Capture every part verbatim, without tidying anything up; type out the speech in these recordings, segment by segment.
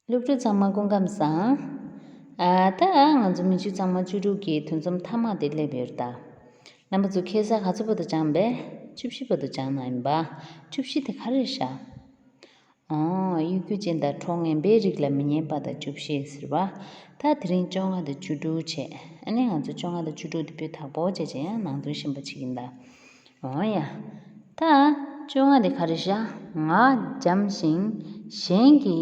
སློབ་ཕྲུག་ཚང་མ་སྐུ་ཁམས་བཟང་། ཨ་ད་ང་ཚོ་མི་ཆོས་ཚང་མ་བཅུ་དྲུག་གི་ཐུན་འཚོབ་མཐའ་མ་དེ་སླེབས་ཡོད་ད། རྣམ་པ་ཚོ་ཁ་སང་ག་ཚོད་བར་དུ་སྦྱངས་པས། བཅུ་བཞི་བར་དུ་སྦྱངས་གནང་ཡིན་པ། བཅུ་བཞི་དེ་ག་རེ་རེད་ཤག་ཨང་། གཡོ་སྒྱུ་ཅན་དང་ཁྲོ་ངན་པའི་རིགས་ལ་མི་ཉན་པ་དང་བཅུ་བཞི་ཟེར་བ། ད་དེ་རིང་བཅོ་ལྔ་དང་བཅུ་དྲུག་བྱས། ཨ་ནི་ང་ཚོ་བཅོ་ལྔ་དང་བཅུ་དྲུག་དེ་བུ་དག་པོ་བྱས་བྱས་ཡང་ནང་དོན་ཤེས་པ་བྱེད་ཀྱིན་གདའ། འོ་ཡ། ད་བཅོ་ལྔ་དེ་ག་རེ་བཞག་ང་འཇམ་ཞིང་གཞན་གྱི་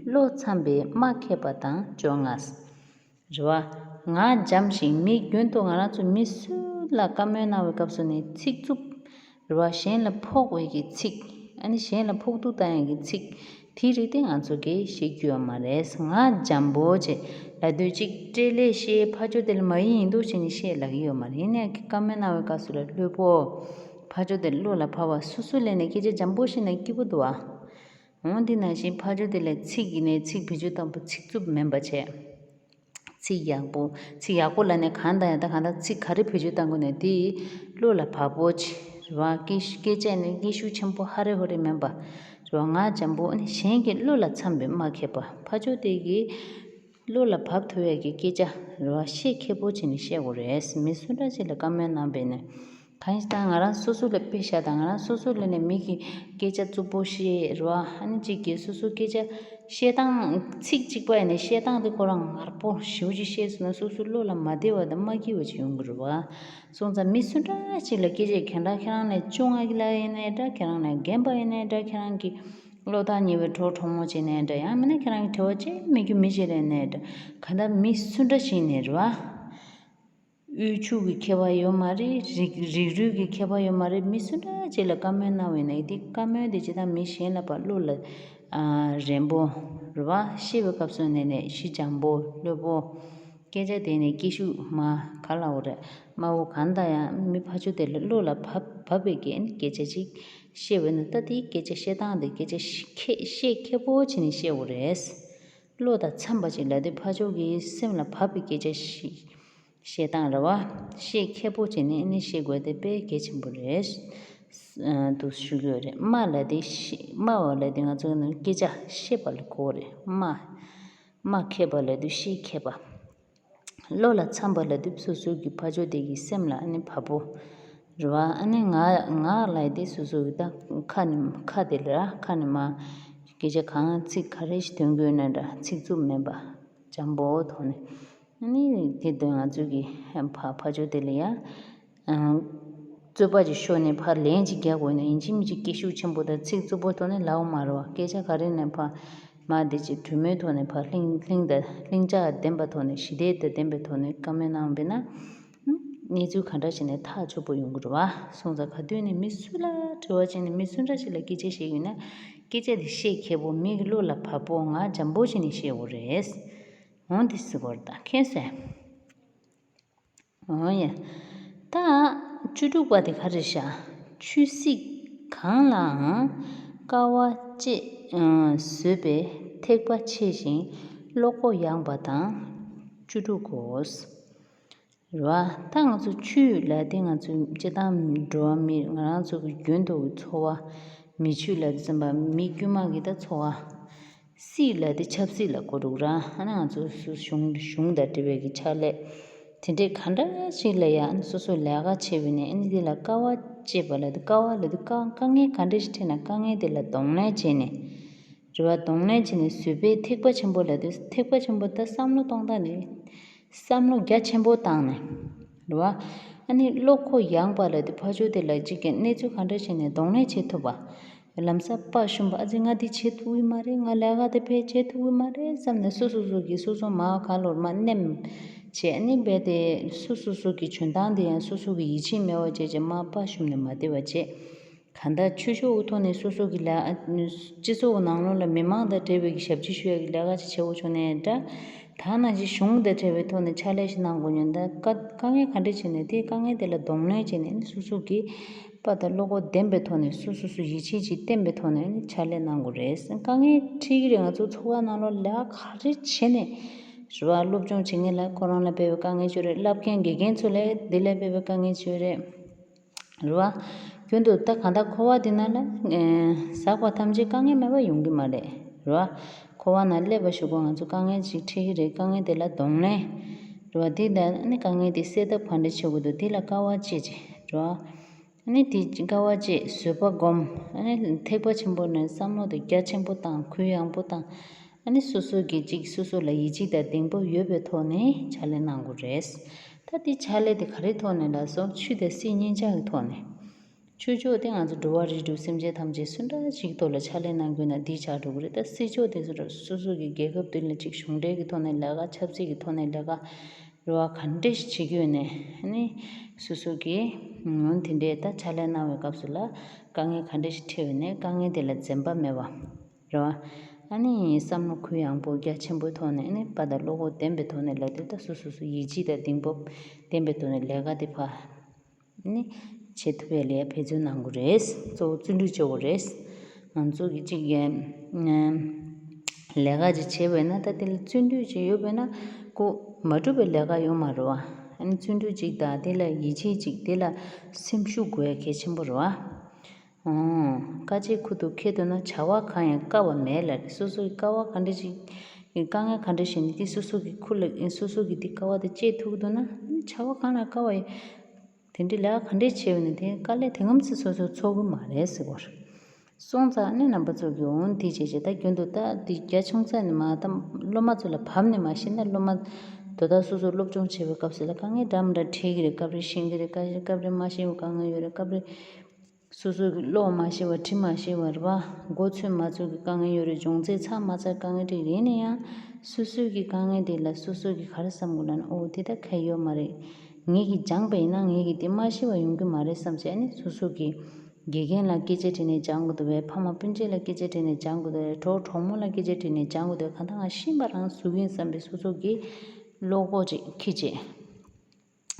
བློ་འཚམ་པའི་སྨྲ་མཁས་པ་དང་བཅོ་ལྔ། རེད་བ། ང་འཇམ་ཞིང་མི་རྒྱུན་དུ་ང་རང་ཚོ་མི་སུ་ལ་བཀའ་མོལ་གནང་བའི་སྐབས་སུ་ནས་ཚིག་རྩུབ། རེད་བ། གཞན་ལ་ཕོག་པའི་གི་ཚིག་ཨ་ནི་གཞན་ལ་ཕོག་ཐུག་བཏང་ཡག་གི་ཚིག་དེའི་རིགས་དེ་ང་ཚོ་གིས་བཤད་རྒྱུ་ཡོད་མ་རེད། ང་འཇམ་པོ་བྱས་ལབ་དུས་གཅིག་སྤྲེལ་ལད་བཤད་ཕ་ཇོ་དེ་ལ་མ་ཡིན་ཡིན་འདུག་བྱས་ནས་བཤད་ལབ་ཀྱི་ཡོད་མ་རེད། ཡིན་ནའི་བཀའ་མོལ་གནང་བའི་སྐབས་སུ་ལ་ལྷོད་པོ། ཕ་ཇོ་དེ་བློ་ལ་བབས་པ་སོ་སོ་ལས་ནས་སྐད་ཆ་འཇམ་པོ་བཤད་ན་སྐྱིད་པོ་འདུག་ཨ། འོ་འདི་ནང་བཞིན་ཕ་ཇོ་དེ་ལ་ཚིག་ཡིན་ནའི་ཚིག་བེད་སྤྱོད་བཏང་པོ་ཚིག་རྩུབ་མིན་པ་བྱས། ཚིག་ཡག་པོ། ཚིག་ཡག་པོ་ལབ་ནས་གང་དང་ཡང་ད་གང་ལྟར་ཚིག་ག་རེ་བེད་སྤྱོད་བཏང་དགོས་ནས་དེ་བློ་ལ་བབས་པོ་ཆེ་རེད་བ། སྐད་སྐད་ཆ་ནི་སྐད་ཤུགས་ཆེན་པོ་ཧ་རེ་ཧོ་རེ་མིན་པ་རེད་བ། ང་འཇམ་པོ་ནི་གཞན་གྱི་བློ་ལ་འཚམ་པའི་སྨྲ་མཁས་པ། ཕ་ཇོ་དེ་གིས་བློ་ལ་བབས་ཐུབ་ཡག་གི་སྐད་ཆ་རེད་བ། བཤད་མཁས་པོ་བྱས་ནས་བཤད་དགོས་རེད། མི་སུ་འདྲ་ཞིག་ལ་བཀའ་མོལ་གནང་བས་ནས། གང་ཞིག་དང་ང་རང་སོ་སོ་ལ་དཔེ་བཞག་དང་ང་རང་སོ་སོ་ལ་ནས་མི་གི་སྐད་ཆ་རྩུབ་པོ་བཤད་རེད་བ། ཨ་ནི་གཅིག་གིས་སོ་སོ་སྐད་ཆ་བཤད་སྟངས་ཚིག་གཅིག་པ་ཡིན་ནའི་བཤད་སྟངས་དེ་ཁོ་རང་ངར་པོ་ཞེ་པོ་ཅིག་བཤད་སོང་ན་སོ་སོ་བློ་ལ་མ་བདེ་བ་དང་མ་སྐྱིད་པ་ཅིག་ཡོང་གི་རེད་བ། སོང་ཙང་མི་སུ་འདྲ་ཅིག་ལ་སྐད་ཆ་གང་འདྲ་ཁྱེད་རང་ལས་བཅོ་ལྔ་གི་ལ་ཡིན་ནའི་འདྲ། ཁྱེད་རང་ལས་རྒན་པ་ཡིན་ནའི་འདྲ། ཁྱེད་རང་གི་བློ་ཐག་ཉེ་བའི་གྲོགས་གྲོགས་མོ་བྱས་ནའི་འདྲ། ཡང་མིན་ན་ཁྱེད་རང་གི་བྲེལ་བ་ཅན་མེད་རྒྱུ་མི་ཅིག་ལ་ཡིན་ནའི་འདྲ། གང་ལྟར་མི་སུ་འདྲ་ཞིག་ཡིན་ནའི་རེད་བ། དབུལ་ཕྱུག་གི་ཁྱད་པར་ཡོད་མ་རེད། རིགས་རིགས་རུས་ཀྱི་ཁྱད་པར་ཡོད་མ་རེད། མི་སུ་འདྲ་ཅིག་ལ་བཀའ་མོལ་གནང་བས་ན་དེ་བཀའ་མོལ་དེ་ཇི་ལྟར་མི་གཞན་ལ་ཕར་བློ་ལ་ཨ་རན་པོ་རེད་བ། བཤད་པའི་སྐབས་སུ་ནས་ནས་ཞི་འཇམ་པོ་ལྷོད་པོ། སྐད་ཆ་དེ་ནས་སྐད་ཤུགས་མ་ག་ལ་འོ་རེད། དམའ་བོ་གང་ལྟར་ཡང་མི་ཕ་ཇོ་དེ་ལ་བློ་ལ་བབ་བབ་པའི་གི་སྐད་ཆ་ཅིག་བཤད་པས་ན་ད་དེའི་སྐད་ཆ་བཤད་སྟངས་དེ་སྐད་ཆ་ཤི་ཁེ་བཤད་མཁས་པོ་བྱས་ནས་བཤད་དགོས་རེད། བློ་དང་འཚམས་པ་ཅིག་ལབ་དུས་ཕ་ཇོ་གི་སེམས་ལ་བབ་པའི་སྐད་ཆ་ཞིག་བཤད་སྟངས་རེད་བ། བཤད་མཁས་པོ་བྱས་ནས་ཨ་ནི་བཤད་དགོས་དེ་དཔེ་གལ་ཆེན་པོ་རེད། ཨ་འདུག་ཞུ་གི་ཡོད་རེད། སྨྲ་ལབ་དེ་ཤེས་སྨྲ་བ་ལབ་དེ་ང་ཚོ་ནི་སྐད་ཆ་བཤད་པ་ལ་གོ་རེད། སྨྲ་སྨྲ་མཁས་པ་ལབ་དུས་བཤད་མཁས་པ། བློ་ལ་འཚམས་པ་ལབ་དུས་སོ་སོ་གི་ཕ་ཇོ་དེ་གི་སེམས་ལ་ཨ་ནི་བབ་པོ་རེད་བ། ཨ་ནི་ངག་ངག་ལབ་དེ་སོ་སོ་གི་ད་ཁ་ནས་ཁ་དེ་ལ་ར་ཁ་ནས་མ་སྐད་ཆ་གང་ཚིག་ག་རེ་ཞིག་ཐོན་དགོས་ན་འདྲ་ཚིག་རྩུབ་མེད་པ། འཇམ་པོ་ཐོག་ནས། ཨ་ནི་དེ་དོན་ང་ཚོ་གི་ཕ་ཕ་ཇོ་དེ་ལ་ཡ། རྩོད་པ་ཅིག་ཤོར་ནས་ཕར་ལན་ཅིག་རྒྱག་དགོས་ན་ཡིན་གཅིག་མིན་གཅིག་སྐད་ཤུགས་ཆེན་པོ་དང་ཚིག་རྩུབ་པོ་ཐོག་ནས་ལབ་མ་རེད་བ། སྐད་ཆ་ག་རེ་ནས་ཕར་མ་དེ་ཅིག་གྲོས་མོལ་ཐོག་ནས་ཕར་ལྷིང་ལྷིང་དང་ལྷིང་འཇགས་ལྡན་པ་ཐོག་ནས་ཞི་བདེ་དང་ལྡན་པའི་ཐོག་ནས་བཀའ་མོལ་གནང་བས་ན། གནས་ཚུལ་ག་འདྲ་བྱས་ནས་ཐག་ཆོད་པོ་ཡོང་གི་རེད་བ། སོང་ཙང་ག་དུས་ནས་མི་སུ་ལ་དྲི་བ་བྱས་ནས་མི་སུ་འདྲ་ཞིག་ལ་སྐད་ཆ་བཤད་ཡོད་ན་སྐད་ཆ་དེ་བཤད་མཁས་པོ་མི་གི་བློ་ལ་བབ་པོ་ངག་འཇམ་པོ་བྱས་ནས་བཤད་དགོས་རེད། འོང་འདི་སི་གོར་དང་ཁྱེད་སེ། འོང་ཡ། ད་བཅུ་དྲུག་པ་དེ་ག་རེ་བཞག་ཆོས་སྲིད་གང་ལའང་དཀའ་བ་སྤྱད་བཟོད་པའི་ཐེག་པ་ཆེ་ཞིང་བློ་ཁོག་ཡངས་པ་དང་བཅུ་དྲུག་གོ། རེད་བ། ད་ང་ཚོ་ཆོས་ལ་དེ་ང་ཚོ་སྤྱི་བཏང་འགྲོ་བ་མི་ང་རང་ཚོ་གི་རྒྱུན་དུ་གི་འཚོ་བ། མི་ཆོས་ལ་དེ་ཙམ་པ་མི་དཀྱུས་མ་གི་ད་འཚོ་བ། སྲིད་ལ་དེ་ཆབ་སྲིད་ལ་གོ་འགྲོ་ར་ཨ་ནི་ང་ཚོ་སུ་གཞུང་གཞུང་དང་འབྲེལ་བའི་གི་ཕྱག་ལས། དེ་འདྲས་ག་འདྲ་ཞིག་ལ་ཡང་སོ་སོ་ལས་ཀ་བྱེད་པ་ནས་ཨ་ནི་དེ་ལ་དཀའ་བ་སྤྱད་པ་ལ་དེ་དཀའ་བ་ལ་དེ་དཀའ་དཀའ་ངལ་ག་འདྲ་ཞིག་འཕྲད་ན་དཀའ་ངལ་དེ་ལ་གདོང་ལེན་བྱས་ནས། རེད་བ། གདོང་ལེན་བྱས་ནས་བཟོད་པའི་ཐེག་པ་ཆེན་པོ་ལ་དེ་ཐེག་པ་ཆེན་པོ་ད་བསམ་བློ་གཏོང་སྟངས་ནི། བསམ་བློ་རྒྱ་ཆེན་པོ་བཏང་ནས། རེད་བ། ཨ་ནི་བློ་ཁོག་ཡངས་པ་ལ་དེ་ཕར་ཕྱོགས་དེ་ལ་གཅིག་གི་གནས་ཚུལ་ག་འདྲ་བྱས་ནས་གདོང་ལེན་བྱེད་ཐུབ་པ། ལམ་སང་དཔའ་ཞུམ་པ་ཨ་ཙི་ང་འདི་བྱེད་ཐུབ་ཀྱི་མ་རེད། ང་ལས་ཀ་དེ་ཕལ་བྱེད་ཐུབ་ཀྱི་མ་རེད་བསམ་ནས་སོ་སོ་སོ་གིས་སོ་སོ་མར་ག་ལོར་མར་མནན་བྱས། ཨ་ནི་རྦད་དེ་སོ་སོ་སོ་གི་འཇོན་ཐང་དེ་ཡང་སོ་སོ་གི་ཡིད་ཆེས་མེད་པ་བྱས་བྱས་མར་དཔའ་ཞུམ་ནས་མ་བསྡད་པ་བྱས། གང་ལྟར་ཆོས་ཕྱོགས་ཀྱི་ཐོག་ནས་སོ་སོ་གི་ལས་སྤྱི་ཚོགས་ནང་ལོགས་ལ་མི་མང་དང་འབྲེལ་བའི་གི་ཞབས་ཕྱི་ཞུ་ཡ་གི་ལས་ཀ་ཅིག་བྱེད་དགོས་བྱུང་ནའི་འདྲ། ད་ནང་བཞིན་གཞུང་དང་འབྲེལ་བའི་ཐོག་ནས་ཕྱག་ལས་ཤིག་གནང་དགོས་ཉོན་ད་དཀའ་དཀའ་ངལ་ག་འདྲ་བྱས་ནས་དེ་དཀའ་ངལ་དེ་ལ་གདོང་ལེན་བྱས་ནས་ནི་སོ་སོ་གི་དཔའ་དང་བློ་ཁོག་ལྡན་པའི་ཐོག་ནས་སོ་སོ་སོ་ཡིད་ཆེས་ཅིག་བསྟན་པའི་ཐོག་ནས་ནི་ཕྱག་ལས་གནང་དགོས་རེད། དཀའ་ངལ་འཕྲད་ཀྱི་རེད། ང་ཚོ་འཚོ་བ་ནང་ལོགས་ལས་ཀ་ག་རེ་བྱས་ནས་རེད་བ། སློབ་སྦྱོང་བྱེད་མཁན་ལ་ཁོ་རང་ལ་དཔེ་བའི་དཀའ་ངལ་ཅིག་ཡོད་རེད། བསླབ་མཁན་དགེ་རྒན་ཚོ་ལ་དེ་ལ་དཔེ་བའི་དཀའ་ངལ་ཅིག་ཡོད་རེད། རེད་བ། རྒྱུན་དུ་ད་གང་ལྟར་འཁོར་བ་འདི་ན་ལ་ཨེ་ཟག་པ་ཐམས་ཅད་དཀའ་ངལ་མེད་པ་ཡོང་གི་མ་རེད། རེད་བ། འཁོར་བ་ནང་སླེབས་པ་གཞུག་གུ་ང་ཚོ་དཀའ་ངལ་ཅིག་འཕྲད་ཀྱི་རེད། དཀའ་ངལ་དེ་ལ་གདོང་ལེན་རེད་བ། དེ་ལ་ཨ་ནི་དཀའ་ངལ་དེ་སེལ་ཐབས་ག་འདྲ་བྱེད་དགོས་འདུག་དེ་ལ་དཀའ་བ་སྤྱད་ཅིག་རེད་བ། ཨ་ནི་དེ་དཀའ་བ་སྤྱད། བཟོད་པ་སྒོམ། ཨ་ནི་ཐེག་པ་ཆེན་པོ་ནས་བསམ་བློ་དེ་རྒྱ་ཆེན་པོ་བཏང་། གུ་ཡངས་པོ་བཏང་། ཨ་ནི་སོ་སོ་གིས་ཅིག་སོ་སོ་ལ་ཡིད་ཆེས་དང་གདེང་སྤོབས་ཡོད་པའི་ཐོག་ནས་ཕྱག་ལས་གནང་དགོས་རེད། ད་དེ་ཕྱག་ལས་དེ་ག་རེའི་ཐོག་ནས་ལབ་སོང་། ཆོས་དང་སྲིད་གཉིས་ཆ་གི་ཐོག་ནས། ཆོས་ཕྱོགས་དེ་ང་ཚོ་འགྲོ་བ་རིགས་དྲུག་སེམས་ཅན་ཐམས་ཅད་སུ་འདྲ་ཞིག་ཐོག་ལ་ཕྱག་ལས་གནང་དགོས་ན་འདི་ཆགས་འགྲོ་གི་རེད། ད་སྲིད་ཕྱོགས་དེ་སུ་འདྲ་སོ་སོ་གི་རྒྱལ་ཁབ་དེ་ལ་ཅིག་གཞུང་འབྲེལ་གྱི་ཐོག་ནས་ལས་ཀ། ཆབ་སྲིད་ཀྱི་ཐོག་ནས་ལས་ཀ། རེད་བ། ག་འདྲ་ཞིག་བྱེད་ཀྱི་ཡོད་ནས། ཨ་ནི་སོ་སོ་གིས་འོ་དེ་འདྲའི་ད་ཕྱག་ལས་གནང་བའི་སྐབས་སུ་ལ་དཀའ་ངལ་ག་འདྲ་ཞིག་འཕྲད་ཡོད་ནས་དཀའ་ངལ་དེ་ལ་འཛེམ་པ་མེད་པ། རེད་བ། ཨ་ནི་བསམ་བློ་གུ་ཡངས་པོ་རྒྱ་ཆེན་པོའི་ཐོག་ནས། ཨ་ནི་དཔའ་དང་བློ་ཁོག་ལྡན་པའི་ཐོག་ནས་ལབ་དུས་ད་སོ་སོ་སོ་ཡིད་ཆེས་དང་གདེང་སྤོབས་ལྡན་པའི་ཐོག་ནས་ལས་ཀ་དེ་ཕར་ནི་བྱེད་ཐུབ་པའི་ལས་འབད་བརྩོན་གནང་དགོས་རེད། གཙོ་བོ་བརྩོན་འགྲུས་བྱེད་དགོས་རེད། ང་ཚོ་གི་གཅིག་གི་ལས་ཀ་ཅིག་བྱེད་པས་ན། ད་དེ་ལ་བརྩོན་འགྲུས་ཅིག་ཡོད་པས་ན་ཁོ་མ་གྲུབ་པའི་ལས་ཀ་ཡོད་མ་རེད་བ། ཨ་ནི་བརྩོན་འགྲུས་ཅིག་དང་དེ་ལ་ཡིད་ཆེས་ཅིག་དེ་ལ་སེམས་ཤུགས་དགོས་ཡ་གལ་ཆེན་པོ་རེད་བ། ཨོ། དཀའ་སྤྱད་ཁུར་དུ་འཁྱེར་འདུག་ན་བྱ་བ་གང་ཡང་དཀའ་བ་མེད་ལབ་རེད། སོ་སོའི་དཀའ་བ་ག་འདྲ་ཞིག་དཀའ་ངལ་ག་འདྲ་ཞིག་ནི་དེ་སོ་སོ་གི་ཁུར་ལ། སོ་སོ་གི་དེ་དཀའ་བ་དེ་སྤྱད་ཐུབ་འདུག་ན། བྱ་བ་གང་ལ་དཀའ་བ་ཡོད། དེ་འདྲའི་ལས་ཀ་ག་འདྲས་བྱས་ཡོད་ན་དེ་དཀའ་ལས་དེ་ངམ་ཚིག་སོ་སོ་ཚོར་གི་མ་རེད་ཟེར་བ་རེད། སོང་ཙང་ཨ་ནི་རྣམ་པ་ཚོ་གིས་འོང་དེ་བྱས་བྱས། ད་རྒྱུན་དུ་ད་དེ་རྒྱ་ཆུང་ཙག་ནས་མ། ད་སློབ་མ་ཚོ་ལ་བབས་ནས་མ་ཤེས་ན། སློབ་མ་དོ་བདག་སོ་སོ་སློབ་སྦྱོང་བྱེད་པའི་སྐབས་སུ་ལ་དཀའ་ངལ་འདྲ་མི་འདྲ་འཕྲད་ཀྱི་རེད། སྐབས་རེ་ཤེས་ཀྱི་རེད། སྐབས་རེ་མ་ཤེས་པའི་དཀའ་ངལ་ཡོད་རེད། སྐབས་རེ་སོ་སོ་གི་ཀློག་མ་ཤེས་པ། འབྲི་མ་ཤེས་པ་རེད་བ། མགོ་ཚོད་མ་ཚོད་ཀྱི་དཀའ་ངལ་ཡོད་རེད། སྦྱོང་ཚད་ཚར་མ་ཚར་དཀའ་ངལ་འཕྲད་ཀྱི་རེད། ཡིན་ན་ཡང་སོ་སོའི་གི་དཀའ་ངལ་དེ་ལ་སོ་སོ་གིས་ག་རེ་བསམ་དགོས་ལབ་ན། ཨོ་དེ་ད་ག་ཡོད་མ་རེད། ངེད་ཀྱིས་སྦྱངས་པ་ཡིན་ན་ངེད་ཀྱིས་དེ་མ་ཤེས་པ་ཡོང་གི་མ་རེད་བསམ་བྱས། ཨ་ནི་སོ་སོ་གི་དགེ་རྒན་ལ་སྐད་ཆ་དྲིས་ནས་སྦྱང་དགོས་འདུག་པས། ཕ་མ་སྤུན་མཆེད་ལ་སྐད་ཆ་དྲིས་ནས་སྦྱང་དགོས་འདུག་པས། གྲོགས་གྲོགས་མོ་ལ་སྐད་ཆ་དྲིས་ནས་སྦྱང་དགོས་འདུག་པས། གང་ལྟར་ང་ཤེས་པ་རང་གཟུགས་ཡིན་བསམ་པའི་སོ་སོ་གི་བློ་ཁོག་ཅིག་འཁྱེར་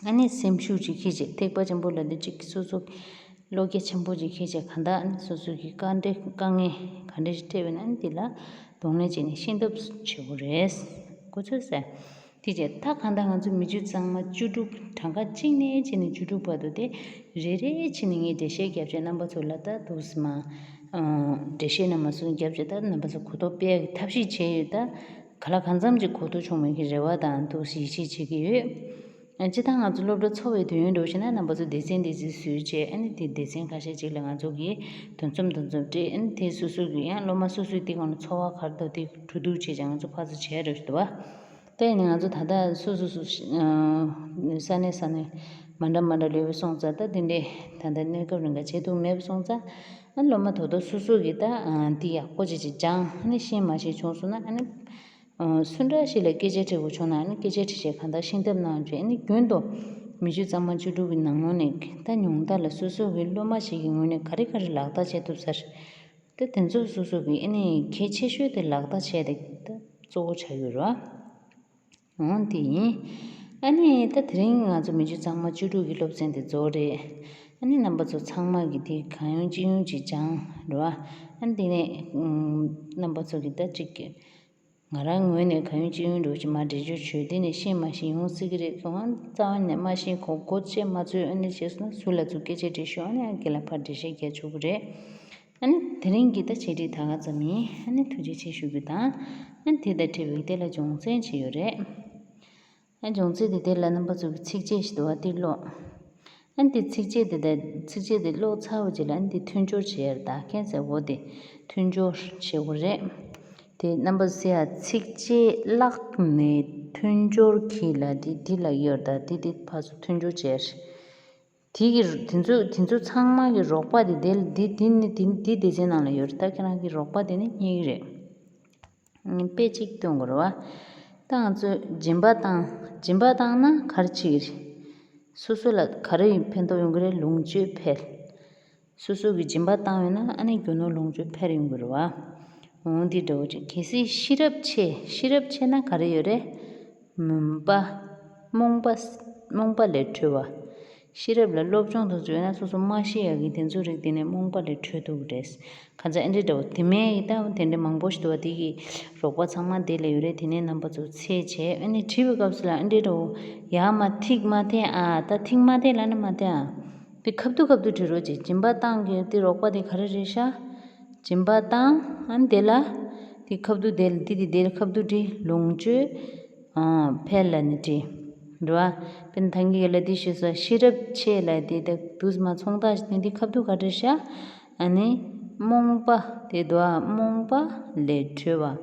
བྱས། ཨ་ནི་སེམས་ཤུགས་ཅིག་འཁྱེར་བྱས། ཐེག་པ་ཆེན་པོ་ལ་འདི་གཅིག་སོ་སོ་བློ་རྒྱ་ཆེན་པོ་ཅིག་འཁྱེར་བྱས། གང་ལྟར་ཨ་ནི་སོ་སོ་གི་དཀའ་འདྲེ་དཀའ་ངལ་ག་འདྲ་ཞིག་འཕྲད་པ་ཡིན་ན། ཨ་ནི་འདི་ལ་གདོང་ལེན་བྱས་ནས་ཤེས་ཐབས་བྱེད་དགོས་རེད། གོ་ཚོད་ཟེར། དེ་བྱས་ད་གང་ལྟར་ང་ཚོ་མི་རྒྱུད་གཙང་མ་བཅུ་དྲུག་གྲངས་ཀ་གཅིག་ནས་བྱས་ནས་བཅུ་དྲུག་བར་དུ་དེ་རེ་རེ་བྱས་ནས་ངས་འགྲེལ་བཤད་རྒྱབ་བྱས། རྣམ་པ་ཚོ་ལ་ད་འདུག་སེ་མར་འགྲེལ་བཤད་རྣམས་མར་སོང་རྒྱབ་བྱས། ད་རྣམ་པ་ཚོ་གོ་རྟོགས་སྤེལ་ཡག་གི་ཐབས་ཤེས་བྱས་ཡོད། ད་ག་ལ་གང་འཚམ་ཅིག་གོ་རྟོགས་བྱུང་མེད་ཀྱི་རེ་བ་དང་འདུག་སེ་ཡིད་ཆེས་བྱེད་ཀྱི་ཡོད། ཨ། སྤྱིར་བཏང་ང་ཚོ་སློབ་གྲྭ་འཚོགས་པའི་དུས་ཡུན་འགྲོ་བཞིན་ན་རྣམ་པ་ཚོ་སྡེ་ཚན་སྡེ་ཚན་བཟོས་བྱས། ཨ་ནི་དེ་སྡེ་ཚན་ཁ་ཤས་ཅིག་ལ་ང་ཚོ་གིས་འདུ་འཛོམས་འདུ་འཛོམས་སྤྲད། ཨ་ནི་དེ་སོ་སོ་གི་ཡང་སློབ་མ་སོ་སོའི་དེ་སྒང་ལ་འཚོ་བ་ག་རེ་འདུག་དེ་གྲོས་བསྡུར་བྱས་ཀྱང་ང་ཚོ་ཕར་ཚུར་བྱས་རེད་འདུག་བ། ད་ཡིན་ནའི་ང་ཚོ་ད་ལྟ་སོ་སོ་སོ་ས་གནས་ས་གནས་མ་འདྲ་མ་འདྲ་ལོས་པའི་སོང་ཙང་། ད་དེ་འདྲའི་ད་ལྟ་གནས་སྐབས་རིང་ག་བྱེད་ཐུབ་མེད་པ་སོང་ཙང་། ཨ། སློབ་མ་དོ་དོ་སོ་སོ་གིས་ད་ཨ་འདི་ཡག་པོ་ཅིག་ཅིག་སྦྱངས། ཨ་ནི་ཤེས་མ་ཤེས་བྱུང་སོང་ན། ཨ་ནི་ཨ་སུ་འདྲ་ཞིག་ལ་སྐད་ཆ་དྲི་དགོས་བྱུང་ན། ཨ་ནི་སྐད་ཆ་དྲིས་བྱས་གང་ལྟར་ཤེས་ཐབས་གནང་བྱས། ཨ་ནི་རྒྱུན་དུ་མི་རྒྱུད་གཙང་མ་བཅུ་དྲུག་གི་ནང་ལོགས་ནས་ད་ཉུང་མཐའ་ལ་སོ་སོ་གི་སློབ་མ་ཞིག་གི་ངོས་ནས་ག་རེ་ག་རེ་ལག་བསྟར་བྱེད་ཐུབ་ས་རེད། ད་དེ་ཚོ་སོ་སོ་གི་ཨ་ནི་གལ་ཆེ་ཤོས་དེ་ལག་བསྟར་བྱས་ཏེ་ད་གཙོ་བོ་ཆགས་ཡོད་རེད་བ། འོ་དེ་ཡིན། ཨ་ནི་ད་དེ་རིང་ང་ཚོ་མི་རྒྱུད་གཙང་མ་བཅུ་དྲུག་གི་སློབ་ཚན་དེ་རྫོགས་རེད། ཨ་ནི་རྣམ་པ་ཚོ་ཚང་མ་གིས་དེ་གང་ཡོང་ཅི་ཡོང་ཅིག་སྦྱངས་རེད་བ། ཨ་ནི་དེ་ནས་ཨུམ་རྣམ་པ་ཚོ་གིས་ད་ཅིག་གི་ང་རང་ངོས་ནས་གང་ཡོང་ཅི་ཡོང་འདྲ་ཅིག་མར་འགྲེལ་བརྗོད་བྱོས། དེ་ནས་ཤེས་མ་ཤེས་ཡོང་སྲིད་ཀྱི་རེད། གང་རྩ་བ་ནས་མ་ཤེས། གོ་གོ་བཅད་མ་ཚོད། ཨ་ནི་བྱས་སོང་ན་ཟུར་ལ་ཚུར་སྐད་ཆ་དྲིས་ཤོག་ཨ་ནི་ཨང་ཀི་ལ་ཕར་འགྲེལ་བཤད་རྒྱག་ཆོག་གི་རེད། ཨ་ནི་དེ་རིང་གི་ད་བྱས་རིས་ད་ག་ཙམ་ཡིན། ཨ་ནི་ཐུགས་རྗེ་ཆེ་ཞུ་རྒྱུ་དང་། ཨ་ནི་དེ་དང་འབྲེལ་བའི་དེ་ལ་སྦྱོང་ཚན་ཅིག་ཡོད་རེད། ཨ། སྦྱོང་ཚན་དེ་དེ་ལ་རྣམ་པ་ཚོ་གི་ཚིགས་བཅད་ཞིག་འདུག་བ། དེ་ཀློག་ཨ་ནི་དེ་ཚིགས་བཅད་དེ་དང་། ཚིགས་བཅད་དེ་ཀློག་ཚར་བ་རྗེས་ལ་ཨ་ནི་དེ་མཐུན་སྦྱོར་བྱེད་ཡ་རེད། ད་མཁྱེན་གསལ་བོ་དེ་མཐུན་སྦྱོར་བྱེད་དགོས་རེད། དེ་རྣམ་པ་ཚོས་ཡ་ཚིགས་བཅད་བཀླགས་ནས་མཐུན་སྦྱོར་གྱིས་ལ་དེ་འདི་ལ་ཡོད་རེད། ད་དེ་དེ་ཕར་ཚུར་མཐུན་སྦྱོར་བྱེད་ཡ་རེད། དེ་གི་དེ་ཚོ་དེ་ཚོ་ཚང་མ་གི་རོགས་པ་དེ་དེ་འདི་འདི་ནི་དེ་འདི་སྡེ་ཚན་ནང་ལ་ཡོད་རེད། ད་ཁྱེད་རང་གི་རོགས་པ་དེ་ནི་རྙེད་ཀྱི་རེད། དཔེ་གཅིག་སྟོན་དགོས་རེད་བ། ད་ང་ཚོས་སྦྱིན་པ་བཏང་། སྦྱིན་པ་བཏང་ན་ག་རེ་བྱེད་ཀྱི་རེད། སོ་སོ་ལ་ག་རེ་ཕན་ཐོགས་ཡོང་གི་རེད། ལོངས་སྤྱོད་འཕེལ། སོ་སོ་གིས་སྦྱིན་པ་བཏང་ཡོད་ན་ཨ་ནི་རྒྱུ་ནོར་ལོངས་སྤྱོད་འཕེལ་ཡོང་གི་རེད་བ། འོ་འདི་འདྲ་བོ་ཅིག་གལ་སྲིད་ཤེས་རབ་ཆེ། ཤེས་རབ་ཆེ་ན་ག་རེ་ཡོད་རེད། མུན་པ། རྨོངས་པ། རྨོངས་པ་ལས་གྲོལ་བ། ཤེས་རབ་ལ་སློབ་སྦྱོང་དང་བརྗོད་ན་སོ་སོ་མ་ཤེས་ཡག་གི་དེ་ཚོ་རིགས་དེ་ནས་རྨོངས་པ་ལས་གྲོལ་ཐུབ་ཀྱི་རེད། གང་ཚ་ཨེ་འདྲེ་འདྲ་བོ་དེ་མེད་ཡི་ད་དེ་འདྲེ་མང་པོ་ཞིག་འདུག་བ། དེ་གི་རོགས་པ་ཚང་མ་དེ་ལ་ཡོད་རེད། དེ་ནས་རྣམ་པ་ཚོ་ཚད་བྱས། ཨ་ནི་བྲིས་པའི་སྐབས་སུ་ལ་ཨེ་འདྲེ་འདྲ་བོ་ཡར་མར་ཐིག་མ་འཐེན་ཨ། ད་ཐིག་མ་འཐེན་ལབ་ན་མ་འཐེན་ཨ། དེ་ཁ་བསྡུ་ཁ་བསྡུ་བྲིས་རོགས་བྱེད། སྦྱིན་པ་བཏང་གི་དེ་རོགས་པ་དེ་ག་རེ་རེད་ཤག་སྦྱིན་པ་བཏང་། ཨ་ནི་དེ་ལ་ དེ་ཁ་བསྡུ་དེ་ལ་དེ་དེ་དེ་ལ་ཁ་བསྡུ་བྲིས། ལོངས་སྤྱོད་ཨ་འཕེལ་ལ་ནི་བྲིས། འགྲོ་བ། དཔེར་ན་ཐང་གི་ཡ་ལ་དེ་ཞུས་སོ། ཤེས་རབ་ཆེ་ལ་དེ་དག་དུས་མ་ཚོང་རྟགས་ནི་དེ་ཁ་བསྡུ་ག་འདྲ་བྱ། ཨ་ནི་རྨོངས་པ་དེ་དོ་ཨ་རྨོངས་པ་ལས་གྲོལ་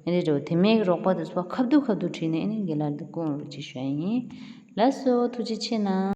བ། ཨ་ནི་འགྲོ་དེ་མེད་ཀྱི་རོགས་པ་དེ་ཚོ་ཁ་བསྡུ་ཁ་བསྡུ་བྲིས་ནས་ཨ་ནི་དགེ་ལགས་དེ་སྐུ་ངོ་རུ་ཅི་ཞུ་ཡ་ཡིན། ལགས་སོ། ཐུགས་རྗེ་ཆེ་གནང་།